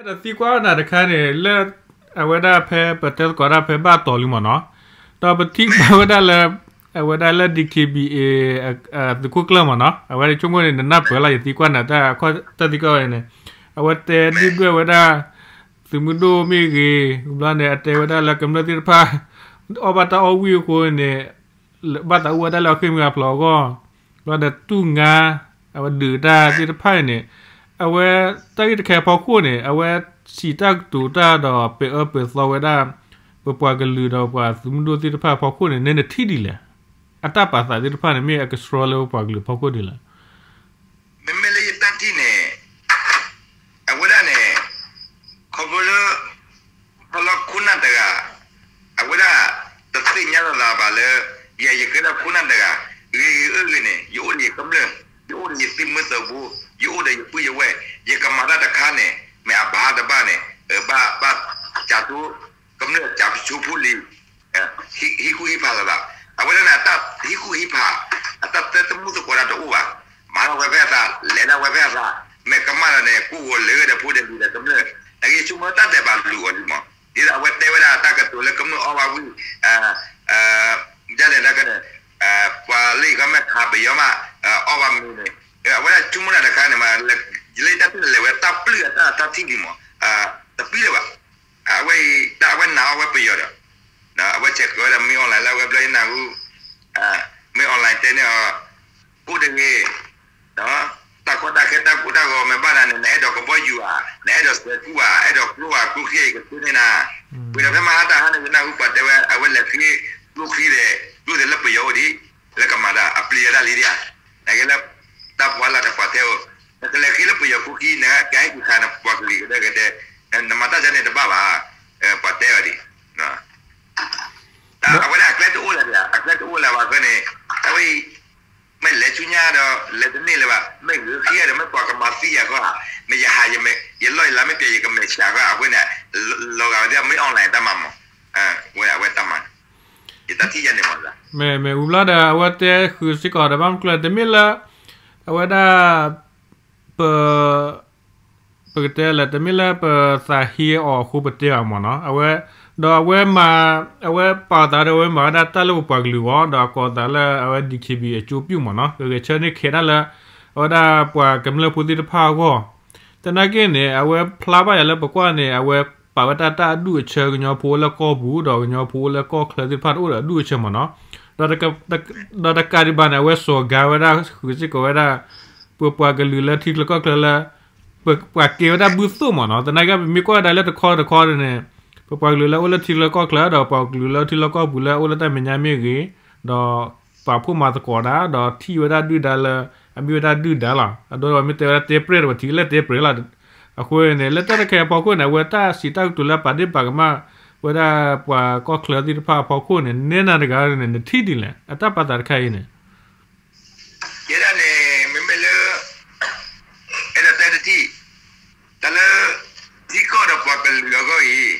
ဒီးသံကွၢ်နၤတခါန့ၣ် လၢအဝဲဒၣ်ဖဲပတဲသကိးတၢ်ဖဲဘၣ်တီၤလံမ့ၢ်နီၤ, ဒီးပထံၣ်ဘၣ်ဝဲဒၣ်လၢ အဝဲဒၣ်လၢ D K B A သုးခိၣ်ကျၢၢ်မ့ၢ်နီၤ, အဝဲဆိကမိၣ်န့ၣ် နနၢ်ပၢၢ်လီၤ ယသံကွၢ်နၤတၢ်တၢ်သံကွၢ်ဝဲန့ၣ်, အဝဲတဲဒုၣ်ဒွဲၣ်ဝဲဒၣ် သုးမုၢ်ဒိၣ်မ့ၢ်ဂ့ၤ, ဘျီန့ၣ် အတဲဝဲဒၣ်လၢကမျၢၢ်သ့ၣ်တဖၣ် အီၣ်ဘၣ်တၢ်အီၣ်ဝံၣ်အဃိန့ၣ် ဘၣ်သးအိၣ်ဝဲဒၣ်လၢအဃ့ၢ်မှံဟးဖျိးအဂီၢ်, ဘျီဒီးတူၢ်ငါ အဝဲဒုးတၢ်သ့ၣ်တဖၣ်အံၤန့ၣ်, အဝဲတၢ်ဂ့ၢ်တခါအဖီခိၣ်န့ၣ် အဝဲစံးတၢ်ကတိၤတၢ်ဒီးပဲာ်အၢပဲာ်သီဝဲဒၣ် ပပှၤကလုာ်ဒီးပှၤသုးမုၢ်ဒိၣ်သ့ၣ်တဖၣ်အဖီခိၣ်န့ၣ် နဲနထံၣ်ဒ်လဲၣ်, အတၢ်ပာ်သးသ့ၣ်တဖၣ်န့ၣ် မ့ၢ်အကဆှီလၢပပှၤကလုာ်အဖီခိၣ်ဒ်လဲၣ်. မ့မ့ၢ်လၢယတၢ်ထံၣ်န့ၣ် အဝဲဒၣ်န့ၣ် ခီဖျိလၢ ခီဖျိခိၣ်နၢ်တဂၤ အဝဲဒၣ် တသ့ၣ်ညါလီၤသးဘၣ်လၢ ယဲယကဲဒၣ်ခိၣ်နၢ်တဂၤ ဂ့ၤဂ့ၤအၢဂ့ၤန့ၣ် ယအိၣ်ဒီးယကမျၢၢ်, ယအိၣ်ဒီးယသုးမုၢ်သၢဘိ, ယအိၣ်ဒီးယပုၢ်ယဝဲၢ်, ယကမၤတၢ်တခါန့ၣ် မ့ၢ်အဘၣ်ဟးတဘၣ်န့ၣ် ဘၣ် ဘၣ်စးထီၣ် ကမျၢၢ်စးထီၣ်ဖိလံၤ ဟံးကူၣ်ဟံးဖးလီၤသး, အဝဲဒၣ်န့ၣ် အတၢ်ဟံးကူၣ်ဟံးဖး အတၢ်သၢတမူသကိးတၢ်တအိၣ်ဘၣ်, မၤထီၣ်ဝဲဖဲအသး လဲၤထီၣ်ဝဲဖဲအသး, မ့ၢ်ကမၣ်လီၤန့ၣ် ကိၢ်ဂီၤလၢာ်ဒီးဖိဒီးလံၤဒီးကမျၢၢ်, နကဆိကမိၣ်တၢ်ဒဲးဘးလူၤအီၤလံမး, ဒ်သိးအဝဲတဲဝဲဒၣ်တၢ်ကတိၤလၢကမျၢၢ်အီၣ်ဘၣ်ဝံၣ် ဒ်န့ၣ်လၢကန့ၣ် ပှၤလၢယကမ့ၢ်ခးပယီၤမး အီၣ်ဘၣ်မ့ၤန့ၣ်, အဝဲဒၣ်ဆိကမိၣ်တၢ်တခါန့ၣ်မး ယလၢတၢ်ထံၣ်န့ၣ်လဲၤဝဲတၢ်ပျုၢ်အတၢ်ထံၣ်လံမး, တပျုၢ်လၢၤဘၣ်. အဝဲအံၤ တၢ်အဝဲနာ်အီၣ်ဝဲပယီၤဒီး အဝဲဆဲးကျိးဝဲဒၣ် မင်းအောင်လှိုင် လၢအဝဲဘျီယနၢ်ဟူ မင်းအောင်လှိုင် တဲန့ၢ်အီၤ အိၣ်တဂ့ၤ, တၢ်ကီတၢ်ခဲတၢ်ကိၢ်တၢ်ဂီၤမ့ၢ်ဘၣ်နၤန့ၣ် နအဲၣ်ဒိးကဘီယူၤဧါ, နအဲၣ်ဒိးစဲးကူဧါ, အဲၣ်ဒိးကျိဧါ, ကျိချံအံၤကကျိန့ၢ်နၤ, ဝံၤဒီးဖဲမဟါတဟါန့ၣ် ယနၢ်ဟူပှၤတဲဝဲ အဝဲလဲၤဃ့ကျိချံဒီး ကျိသ့ၣ်လၢပယီၤအိၣ်ဒံး လၢကမၤတၢ်အပျံၤအတၢ်လံဒံးဧါ, နကဲလၢ တၢ်ဖီလာ်တပှၤထဲဧိၤ, နကလဲၤဃ့လၢပယီၤကျိချံ နကဟဲက့ၤခးနပှၤကလုာ်ကဒဲကဒဲ, နမၤတၢ်ဒ်န့ၣ်တဘၣ်ဘၣ်, ပှၤတဲအီၤဒံး အဝဲဒၣ်အကျဲတအိၣ်လၢၤဘၣ်, အကျဲတအိၣ်လၢၤဘၣ်အဃိန့ၣ် အဝဲအံၤ မ့ၢ်လဲၤဆူညါဒီး လဲၤတန့ၢ်လၢၤဘၣ်, မ့ၢ်ဂုာ်ခံဂၤဒီး မ့ၢ်ပှၤကမၤသံယၤဃီဧါ, မ့ၢ်ယဟး ယလီၢ်ယလၤမ့ၢ်ပျဲယကမဲာ်ဆှးဃီဧါ, အဃိန့ၣ် လီၤဂာ်ဝဲဒၣ် မင်းအောင်လှိုင် တၢ်မၤမး, ဝဲအဝဲတၢ်မၤ, ယတၢ်ထံၣ်ယၤန့ၣ်မး, မ့ၢ်မ့ၢ်ဝံၤဘျီဒီး အဝဲတဲဃုာ်စ့ၢ်ကီးဒီး ဘၣ်မနုၤကျိၤ တမ့ၢ်လၢ အဝဲဒၣ် ပ ပကတဲလၢ တမ့ၢ်လၢပသးဟ့အီၤအဃိပတဲဘၣ်မးနီၤ, အဝဲ ဒီးအဝဲမၤ အဝဲပာ်သးဒီး အဝဲမၤဝဲဒၣ်တၢ်လၢပပှၤကလုာ်အဂီၢ် ဒီးအကိးသးလၢအဝဲ D K B A အကျိပူၤမးနီၤ, ဂဲၤဆၢန့ၢ်ခဲးတၢ်လၢ အဝဲဒၣ်ပှၤကမျၢၢ်ဖိသ့ၣ်တဖၣ်အဂီၢ်, သနာ်က့န့ၣ် အဝဲဖျါဘၣ်ယၤလၢပကွၢ်န့ၣ် အဝဲပာ်ဝဲဒၣ်တၢ်အဒူၣ်အဆၢ ကညီဖိအိၣ်လၢကီၢ်ပူၤ ဒီးကညီဖိအိၣ်လၢကီၢ်ချၢသ့ၣ်တဖၣ်တအိၣ်ဒီးအဒူၣ်အဆၢမးနီၤ, ဒီးတကးဒံးဘၣ်န့ၣ် အဝဲစိာ်ကၤဝဲဒၣ် ဃုာ်စ့ၢ်ကီးဝဲဒၣ် ပပှၤကလုာ်လၢထံချၢကီၢ်ချၢလၢ ပှၤကဲဝဲဒၣ်ဘုသိၣ်မးနီၤ, သနာ်က့ ပမ့ၢ်ကွၢ်ဝဲဒၣ်လၢတခီတခီန့ၣ် ပပှၤကလုာ်လၢအိၣ်လၢထံချၢကီၢ်ချၢ ဒီးပှၤကလုာ်လၢထံလီၢ်ကီၢ်ပူၤလၢအိၣ်လၢတၢ်မဲာ်ညါမ့ၢ်ဂ့ၤ, ဒီးပာ်ဖှိၣ်မၤသကိးတၢ် ဒီးထံၣ်ဝဲဒၣ်ဒုၣ်ဒါလၢ အမ့ၢ်ဝဲဒၣ်ဒုၣ်ဒါလီၤ. အဒိဒီးပမ့ၢ်တဲဝဲဒၣ်တဲပြဲၢ်ဒီး ပထံၣ်လၢတဲပြဲၢ်လီၤ. အဃိန့ၣ် လၢတၢ်တခါအဖီခိၣ်န့ၣ် အဝဲတၢ်စံးတၢ်ကတိၤလၢအပာ်ဒ့ၣ်ပာ်ကမၣ်ဝဲဒၣ်ပှၤကီၢ်ချၢသ့ၣ်တဖၣ်အဖီခိၣ်န့ၣ် နဲနၤတဂၤန့ၣ် နထံၣ်ဒ်လဲၣ် အတၢ်ပာ်သးတခါအံၤန့ၣ် ယဲဒၣ်န့ၣ် မ့မ့ၢ်လၢ အဲၣ်ဒိးတဲတထံၣ် တၢ်လၢ ထံကီၢ်ဒီးပှၤကလုာ်အဂီၢ်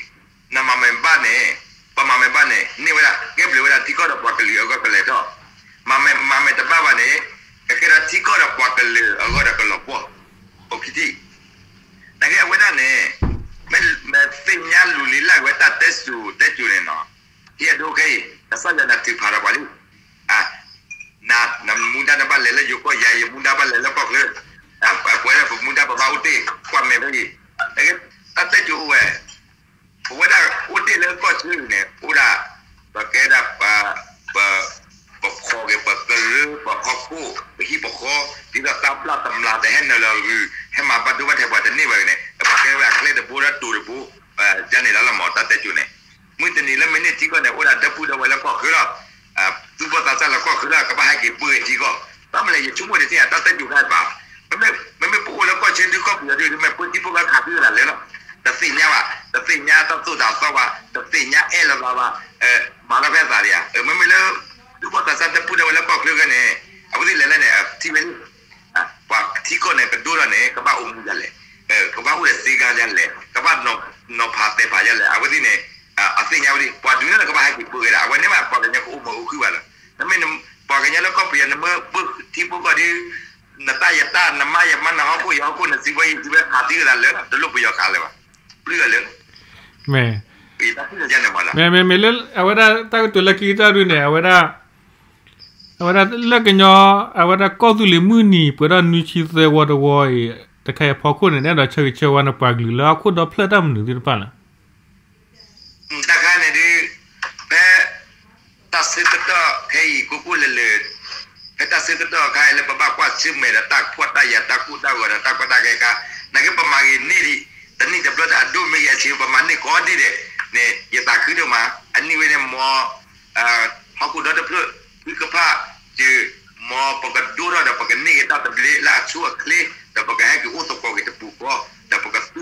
အံၤ နမၤမ့ၢ်ဘၣ်န့ၣ် ပမၤမ့ၢ်ဘၣ်န့ၣ် န့ၢ်ဝဲဒၣ် ကဲဘျုးဝဲဒၣ်ထံကီၢ်ဒီးပှၤကလုာ်အဂီၢ်ကလဲၤထီၣ်, မၤမ့ၢ် မၤမ့ၢ်တဘၣ်ဘၣ်န့ၣ် ကကဲထီၣ်ထံကီၢ်ဒီးပှၤကလုာ်အဂီၢ်ဒီးကလီၤပှီၢ်, အိၣ်ခံထံၣ် နကဲအဝဲဒၣ်န့ၣ် မ့ၢ် မ့ၢ်သ့ၣ်ညါလူၤလံလၢ်က့ၤဝဲတၢ်တဲစိၤတဲစိၤန့ၣ်နီၤ, ဟံၣ်အဒိခဲအံၤ ကစၢ်ယွၤနၤထုးဖးဒီးပှၤလံ, န နမူဒါနဘၣ်လဲၤလၢယိၤကီၢ်ယၤ ယမူဒါဘၣ်လဲၤလၢကီၢ်ချၢ, ပဝဲဒၣ်ပမူဒါပဘၣ်အိၣ်တ့ၢ် ကွၢ်မဲာ်ဖဲအံၤ, နကဲ တၢ်တဲစိၤအိၣ်ဝဲ ပဝဲဒၣ်အိၣ်တ့ၢ်လၢကီၢ်ဆၢန့ၣ် အိၣ်ဒၣ် ပကဲဒၣ် ပ ပဖီၣ်က့ၤ ပကရၢ ပဟီၣ်ခိၣ် ပဟံၣ်ပဃီ ဒ်သိးတၢ်ပျၢ်တမျၢ်တဟဲနုာ်လီၤဂုၤ ဟဲမၤဘၣ်ဒိဘၣ်ထံးပှၤတန့ၢ်ဘၣ်န့ၣ် ပကဲဝဲဒၣ်ကျဲတဘိဒီးတိၤတဘိ ဒ်န့ၣ်လီၤလီၤမး တၢ်တဲစိၤန့ၣ် မုၢ်တနံၤလၢမ့ၢ်န့ၢ်ထံကီၢ်န့ၣ် အိၣ်ဒၣ်ဒီပုၢ်ဒီဝဲၢ်လၢကီၢ်ချၢလီၤ. သူၣ်ဘီၣ်သးစၢ်လၢကီၢ်ချၢလီၤ ကဘၣ်ဟဲက့ၤပှ့ၤထံကီၢ် ဘၣ်မနုၤလဲၣ် ယဆိကမိၣ်န့ၣ်သ့ၣ်ညါ တၢ်တဲစိၤခါအံၤဘၣ် မ့မ့ၢ် မ့မ့ၢ်ပအိၣ်လၢကီၢ်ဆၢဒုးကီၢ်ပယီၤဒုး မ့ၢ်ပှ့ၤထံဖိကီၢ်ချၢခးသံဝဲဒၣ်လၢာ်လီၤ. တသ့ၣ်ညါဘၣ် တသ့ၣ်ညါတၢ်သိၣ်တၢ်သီဘၣ် တသ့ၣ်ညါအဲၣ်လိာ်သးဘၣ် မၤလီၤဖဲသးဒံးဧါ မ့မ့ၢ်လၢ သူၣ်ဘီၣ်သးစၢ်ဒီပုၢ်ဒီဝဲၢ်လၢကီၢ်ချၢခဲန့ၣ် အဝဲသ့ၣ်လဲၤလၢန့ၣ် ထံၣ်ဝဲလံ ပှၤထံကီၢ်န့ၣ် ကဒိၣ်ထီၣ်န့ၣ် ကဘၣ်အိၣ်မူဒ်လဲၣ် ကဘၣ်အိၣ်ဒီးစ့ကၤဒ်လဲၣ် ကဘၣ်နီၤဖးသဲးဖးဒ်လဲၣ် အဝဲသ့ၣ်န့ၣ် အသ့ၣ်ညါဝဲဒၣ် ပှၤဒုးန့ၣ်ကဘၣ်ဟဲက့ၤပှ့ၤဝဲဒၣ် အဝဲန့ၣ်မ့ၢ်ပှၤကညီကအိၣ်မုာ်အိၣ်ခုၣ်ဘၣ်လီၤ. နမ့ၢ်ပှၤကညီလၢကီၢ်ပယီၤ နမ့ၢ်ပှ့ၤထံဖိကီၢ်ဒီး နတၢ်ယတၢ် နမါယမါ နဟီၣ်ခိၣ်ယဟီၣ်ခိၣ် နစံးဘီယစံးဘီခးသံဝဲဒၣ်လၢာ်လီၤ တလိၣ်ပယီၤခးလၢာ်ဘၣ် ပျုၢ်အီၤလၢ မ့ၢ် မ့ၢ် မ့ၢ်လၢအဝဲဒၣ်တၢ်ကတိၤလၢခံကတၢၢ်ဒုန့ၣ် အဝဲဒၣ် အဝဲဒၣ်လၢကညီ အဝဲဒၣ်ကီၢ်သူလ့ၤမုၢ်နံၤ ပှဲၤထီၣ်နွံဆံသၢဝီတဝီအံၤ တခါအံၤအဖီခိၣ်န့ၣ် နအဲၣ်ဒိးဆၢဂ့ၤဆၢဝါနပှၤကလုာ်လၢဟီၣ်ခိၣ်ဒီဖျၢၣ်တၢ်မနုၤသ့ၣ်တဖၣ်လဲၣ်. တၢ်ခါန့ၣ်ဒု ဖဲ တၢ်ဆၢကတီၢ်ခဲအံၤ ကိးကိးလၢာ်လၢာ် ဖဲတၢ်ဆၢကတီၢ်ခါအံၤလၢပဘၣ်ကွၢ်ဆၢၣ်မဲာ်ဒီးတၢ်ဖှီၣ်တၢ်ယာ်တၢ်ကိၢ်တၢ်ဂီၤဒီးတၢ်ကီတၢ်ခဲခါ နာ်က့ပမၤဂ့ၤန့ၢ်ဒံး တနံၣ်တဘျီတၢ်အဒိၣ်မ့ၢ်ဂ့ၤအဆံး ပမၤန့ၢ်ကိးဒံးဒဲးန့ၣ် ယသးခုဒိၣ်မး အနံၣ်ဝဲန့ၣ်မ် ဟီၣ်ခိၣ်ဒီတဖျၢၣ် သုကဖၣ် က မ်ပကဒိၣ်ထီၣ်ဒီးပကန့ၢ်က့ၤတၢ်သဘျ့လၢအဆိအချ့ ဒီးပကဟဲက့ၤအိၣ်သကိးက့ၤတပူၤဃီ ဒီးပကသူ